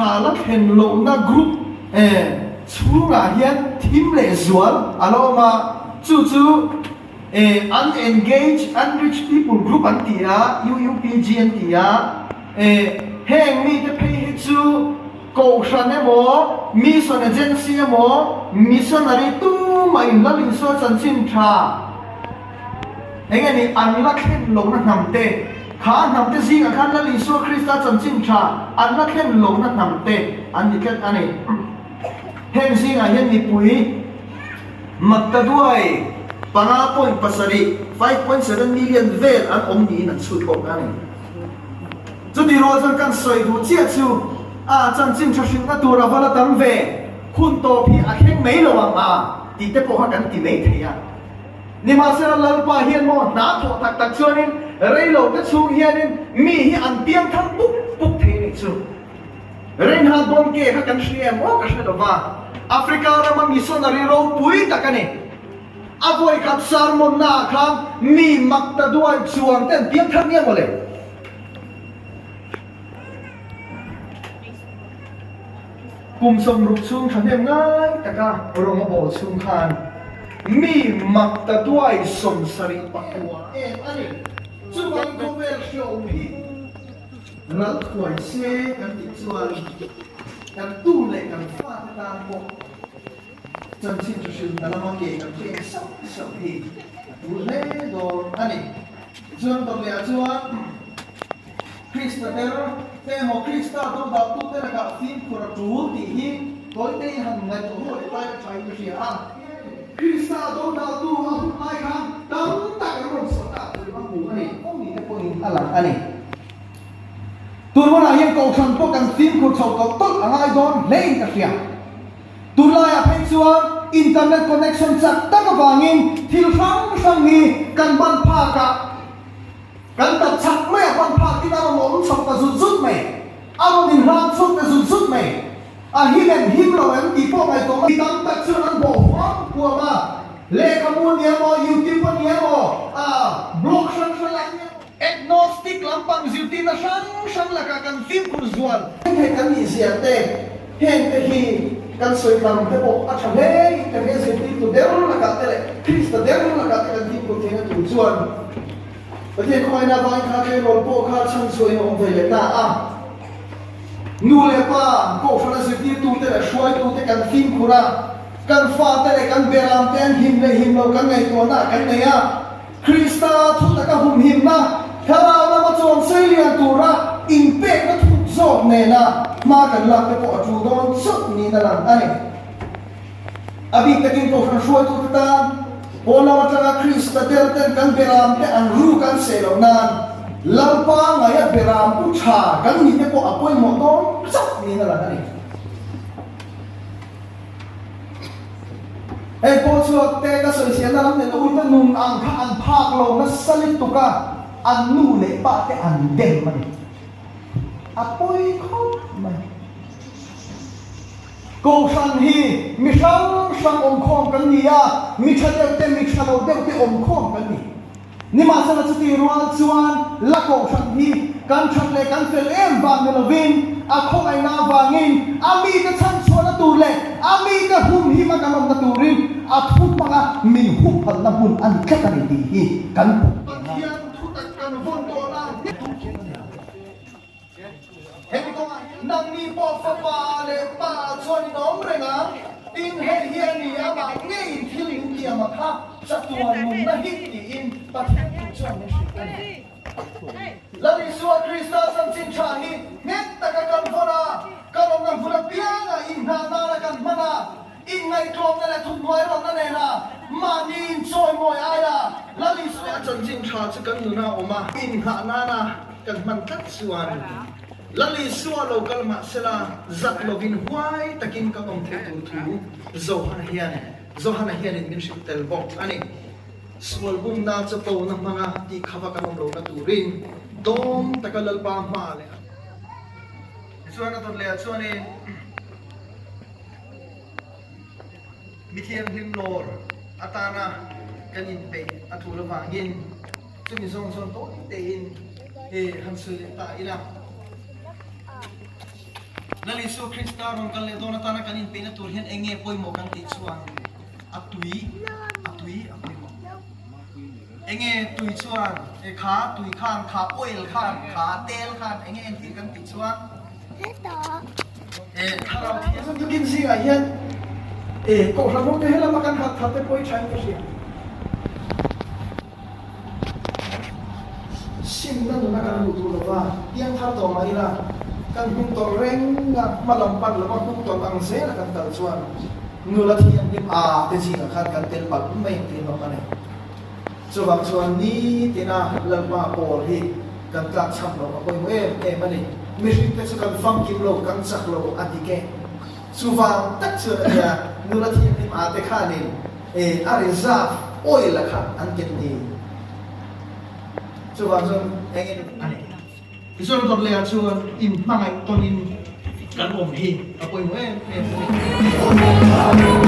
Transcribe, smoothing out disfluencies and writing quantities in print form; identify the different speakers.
Speaker 1: Tha la thlen lohna group chhungah hian thim leh zual a la awm a, chu chu Unengaged Unreached People Group an ti a, UUPG an ti a, heng mite phei hi chu Kohhran emaw, Mission Agency emaw, Missionary tumah in Lal Isua chanchin tha eng nge ni an la thlen lohna hnam te, kha hnam te zingah khan Lal Isua Krista chanchin tha an la thlen lohna hnam te an ni tlat a ni. Heng zingah hian mipui maktaduai 5.7, 5.7 million vel an awm niin an chhut bawk a ni. Chuti rual chuan kan sawi duh chiah chu a chanchin tha hrilhna tur a va la tam ve, hun tawp hi a thleng mai lo ang a tih te pawh kha kan ti mai thei a. Nimahsela Lalpa hian maw hna thawh tak tak chuanin reilo te chhung hianin mi hi an piang thar pup pup thei a nih chu. Reinhard Bonnke kha kan hria em aw ka hre lo va, Africa rama missionary ropui tak a ni. A vawikhat sermon na ah khan mi mak ta duai chuang te an piang thar nia mawle. Kum 60 chhung thahnem ngai taka rawng a bawl chhung khan mi mak ta duai 79 em a ni. Chuvangin khawvel hreawm hi ral thuai se kan tih chuan kan tu leh kan fate tan pawh Chanchin chu hrilhna lama ke kan peng sauh sauh hi a tul hle dawn a ni. Tichuan Dawtleah chuan Krista ber te emaw Krista dodaltute lakah fimkhur a tul tih hi tawite han ngaihtuah ho leh lai a thain ka hria a. Krista dodaltu a hun lai khan tam tak an rawn chhuah tak tur a hmu a ni. Aw ni te pawhin a lang a ni. Tun hunah hian Kohhran pawh kan fimkhur chho tawlh tawlh a ngai dawn hlein ka hria. Tunlaiah phei chuan internet connection chak tak avangin thil hrang hrang hi kan ban phak a, kan tap chak mai a, ban phak tin a rawn awm chho ta zut zut mai, a rawn inhlang chhuak ta zut zut mai. A him em him lo em tih pawh ngaihtuah mai. Tam tak chuan an bawh huam huam a, lehkhabu a ni emaw, YouTube a ni emaw, blog hrang hrang a ni emaw. Agnostic lampang zirtirna hrang hrang lakah kan fimkhur zual. Heng kan nih zia te, heng te hi kan sawi tam te pawh a tha hle in kan he zirtirtu der lakah te leh Krista der lakah te kan fimkhur theihna tur chuan Pathian khawngaihna avangin kha tleirawl pawh kha chhan chhuahin a awm ve leh ta a. Nu leh pa, kohhrana zirtirtu te leh hruaitu te kan fimkhur a, kan fate leh kan beram te an him leh him lo kan ngaihtuahna kan nei a. Krista thu taka humhimna, thlarau lama chuan seilian tura inpekna thuk zawk nena hma kan lak te pawh a tul dawn chauh niin a lang a ni. A bik takin Kohhran hruaitute tan pawn lam atanga Krista der ten kan beram te an ruk an seh loh nan Lalpa ngaia beram pu tha kan nih te pawh a pawimawh dawn chauh niin a lang a ni. Hei pawh chu te ka sawiselna lam nen ui te nun ang kha an phak lo nasa lutuk a, an nu leh pa te an dem a ni. A pawi khawp mai. Kohhran hi mi hrang hrang awmkhawm kan ni a, mi tha deuh te mi tha lo deuh te awmkhawm kan ni. Nimahsela chuti rual chuan la kohhran hi kan that leh kan fel em vang ni lovin a khawngaihna avangin a mite chhanchhuahna tur leh a mite humhima kan awmna turin a thu hmanga min huphhalhna hmun a ni tlat a ni tih hi kan pawh ngei a. Pathian thutak kan vawn tawhna nghet tur chu a ni ang. Hemi kawngah hian nangni pawh fapa leh pa chuan in awm reng ang, tin hei hi a ni amah ngeiin thil min tiam a kha chatuan nunna hi tiin Pathian thu chuan min hrilh a ni. Lal Isua Krista chanchin tha hi nghet taka kan vawn a, kan awmna hmun apianga inhnah nana kan hman a, inngaihtlawmna leh thuhnuairawlna nena mahni inchawimawi aia Lal Isua chanchin tha chu kan nuna awm a, inhnah nana Kan hman tlat chuan Lal Isua lo kal mahsela zak lovin huai takin kan awm theih tur thu Johana hian Johana hianin min hrilh tel bawk a ni. Sual bumna chu kona hmanga tih khava kan awm lohna turin dawm taka Lalpa hma leh a Tichuan a dawt leh ah chuanin Mithianghlim lawr atana kan inpeih a tul avangin Chumi zawng chuan tawi tein he han sawi leh ta ila. Lal Isua Krista rawn kal leh dawn atana kan inpeihna tur hian eng nge pawimawh kan tih chuan a tui, a tui a pawimawh. Eng nge tui chuan, e kha tui khan, kha oil khan, kha tel khan eng nge entir kan tih chuan e thlarau thiang. Tukin zingah hian e kohhran ho te helama kan hat that te pawh hi thain ka hria. Simna nuna kan luh duh lova, piangthar tawh mah ila, kan hnung tawlh reng a, hma lam pan lova hnung tawlh ang zela kan kal chuan nula thianghlim a te zingah khan kan tel palh mai ang tih hlawm a nei. Chuvang chuan nitina Lalpa pawl hi kan tlakchham loh a pawimawh em em a ni. Mihringte chu kan famkim lo, kan chak lo a dik e. Chuvang tak chuan a nia nula thianghlim a te khanin E, a reserve oil a kha an ken ni. Chuvang chuan eng nge a ni. Tichuan dawt leh ah chuan in hmangaih tawn in kan awm hi a pawimawh em em a ni.